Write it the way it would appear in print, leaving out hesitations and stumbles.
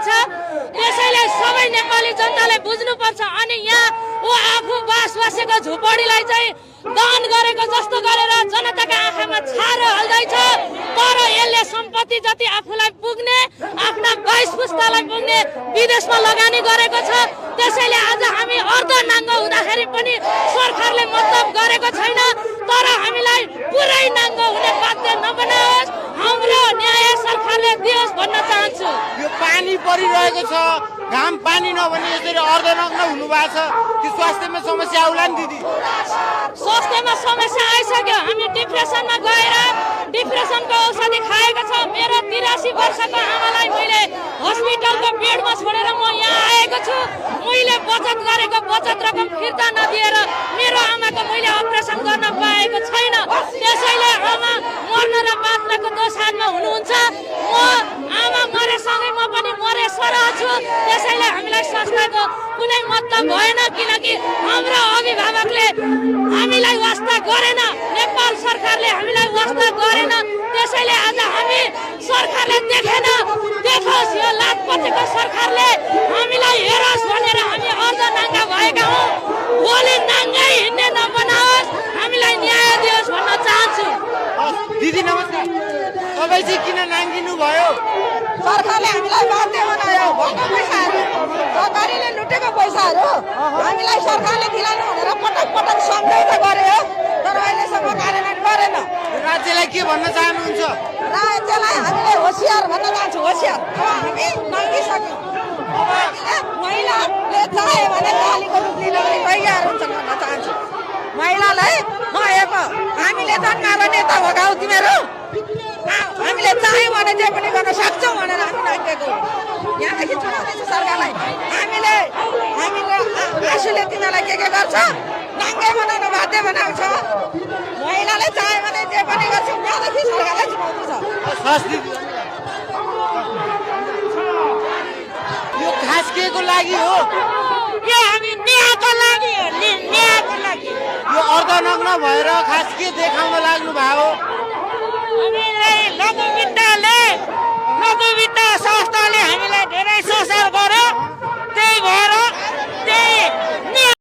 जान्छ। त्यसैले सबै नेपाली जनताले बुझ्नुपर्छ। अनि यहाँ आफू बास बसेको झुपडीलाई चाहिँ दान गरेको जस्तो गरेर जनताका आँखामा छारो हाल्दैछ। तर यसले सम्पत्ति जति आफूलाई पुग्ने, आफ्ना 22 पुस्तालाई पुग्ने विदेशमा लगानी गरेको छ। त्यसैले आज हामी अर्धनाङ्गो हुँदाखेरि पनि सरकारले मतलब गरेको छैन। तर हामीलाई पुरै नाङ्गो हुने बाध्य नबनाओस्, हाम्रो न्याय सरकारले दियोस् भन्न चाहन्छु। यो पानी परिरहेको छ, घाम पानी नभने यसरी अर्धनग्न हुनु भएको छ कि स्वास्थ्यमा समस्या आउला नि दिदी? स्वास्थ्यमा समस्या आइसक्यो। हामी डिप्रेसनमा गएर डिप्रेसनको औषधि खाएको छ। मेरो 83 वर्षको आमालाई मैले हस्पिटलको बेडमा छोडेर म यहाँ आएको छु। मैले बचत गरेको बचत रकम फिर्ता नदिएर मेरो आमाको मैले अपरेसन गर्न पाएको छैन। त्यसैले आमा मर्न र बाँच्नको दोसाँधमा हुनुहुन्छ। म आमा मरेसँगै म पनि मरे सरह छु। त्यसैले हामीलाई संस्थाको कुनै मतलब भएन, किनकि हाम्रो अभिभावकले हामीलाई वास्ता गरेन, नेपाल सरकारले हामीलाई वास्ता गरेन। त्यसैले आज हामी सरकारले देखेन, देखोस् यो लातपतिको सरकारले हामीलाई हेरोस् भनेर हामी अर्धनाङ्गा भएका हौँ। भोलि नाङ्गै हिँड्ने नबनाओस्, हामीलाई न्याय दियोस् भन्न चाहन्छु। दिदी नमस्कार, तपाईँ चाहिँ किन नाङ्गिनु भयो? सरकारले हामीलाई बाध्य बनायो। भएको पैसाहरू सरकारले लुटेको पैसाहरू हामीलाई सरकारले दिलाउनु भनेर पटक पटक सम्झौता गर्यो, तर अहिलेसम्म कार्यान्वयन गरेन। राज्यलाई के भन्न चाहनुहुन्छ? राज्यलाई हामीले होसियार भन्न चाहन्छु। होसियार, हामी नाङ्गिसक्यौँ। महिलाले चाह्यो भने गालीको रूप लिन पनि तयार हुन्छ भन्न चाहन्छु। महिलालाई नहेको हामीले जन्माएर नेता हो गाउँ तिमीहरू, हामीले चाह्यौँ भने जे पनि गर्न सक्छौँ भनेर हामी नाङ्गेको। यहाँदेखि चुनाउँदैछ सरकारलाई। हामीले आँसुले तिमीलाई के गर्छ? नाङ्गे बनाउन बाध्य बनाउँछ। महिलाले चाह्यो भने जे पनि गर्छौँ। यहाँदेखि सरकारलाई चुनाउँदैछ। यो खास के को लागि हो? यो हामी न्यायको लागि हो, न्यायको लागि। यो अर्धनग्न भएर खास के देखाउन लाग्नु भयो?